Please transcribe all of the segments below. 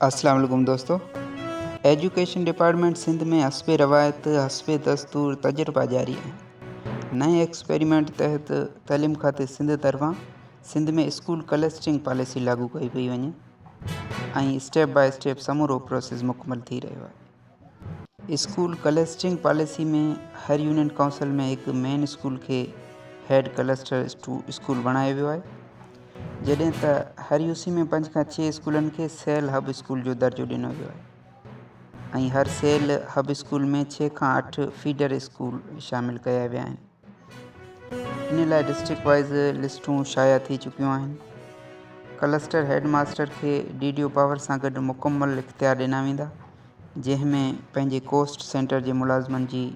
اسلام عليڪم دوستو ايجوڪيشن ڊپارٽمينٽ سنڌ ۾ حسب روايت حسب دستور تجربا جاري آهن نئين ايڪسپيريمينٽ تحت تعليم کاتي سنڌ طرفان سنڌ ۾ اسڪول ڪلسٽرنگ پاليسي لاڳو ڪئي پئي وڃي ۽ اسٽيپ باء اسٽيپ سمورو پروسيس مڪمل ٿي رهيو آهي اسڪول ڪلسٽرنگ پاليسي ۾ هر يونين ڪائونسل ۾ هڪ مين اسڪول کي هيڊ ڪلسٽر اسڪول بڻايو ويو آهي جڏهن ته هر يو سي ۾ پنج کان ڇهه اسڪولن کي سيل هب اسڪول جو درجو ڏنو ويو آهي ۽ هر سيل هب اسڪول ۾ ڇهه کان اٺ فيڊر اسڪول شامل ڪيا ويا آهن ان لاء ڊسٽرڪٽ وائيز لسٽون شايع ٿي چڪيون آهن. ڪلسٽر هيڊ ماستر کي ڊي ڊي او پاور سان گڏ مڪمل اختيار ڏنا ويندا، جنهن ۾ پنهنجي ڪوسٽ سينٽر جي ملازمن جي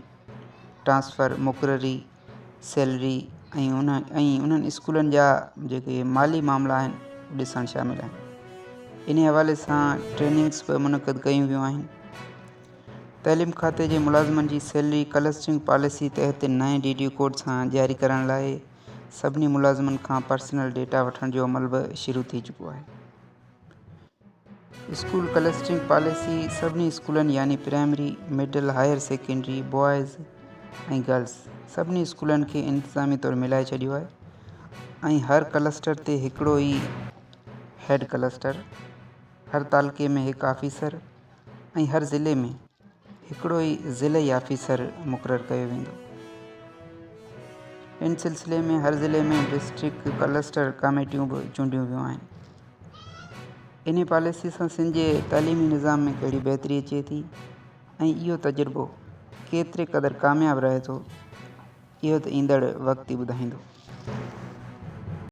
ٽرانسفر، مقرري، سيلري ۽ انهن اسڪولن جا جيڪي مالي معاملا آهن ڏسڻ شامل آهن. انهي حوالي سان ٽريننگز به منعقد ڪيون ويون آهن. تعليم کاتي جي ملازمن جي سيلري ڪلسٽرنگ پاليسي تحت نئين ڊي ڊي ڪوڊ سان جاري ڪرڻ لاء سڀني ملازمن کان پرسنل ڊيٽا وٺڻ جو عمل به شروع ٿي چڪو آهي. اسڪول ڪلسٽرنگ پاليسي سڀني اسڪولن يعني primary, middle, higher secondary, boys ۽ girls سڀني اسڪولن کي انتظامي طور ملائي ڇڏيو آهي ۽ هر ڪلسٽر تي هڪڙو ئي هيڊ ڪلسٽر، هر تعلقي ۾ هڪ آفيسر ۽ هر ضلعي ۾ هڪڙو ئي ضلعي آفيسر مقرر ڪيو ويندو. ان سلسلي ۾ هر ضلعي ۾ ڊسٽرڪٽ ڪلسٽر ڪاميٽيون به چونڊيون ويون آهن. انهي پاليسي سان سنڌ جي تعليمي نظام ۾ ڪهڙي بهتري اچي ٿي ۽ اهو تجربو ڪيتري قدر ڪامياب رهي ٿو اهو ته ايندڙ وقت ئي ٻڌائيندو.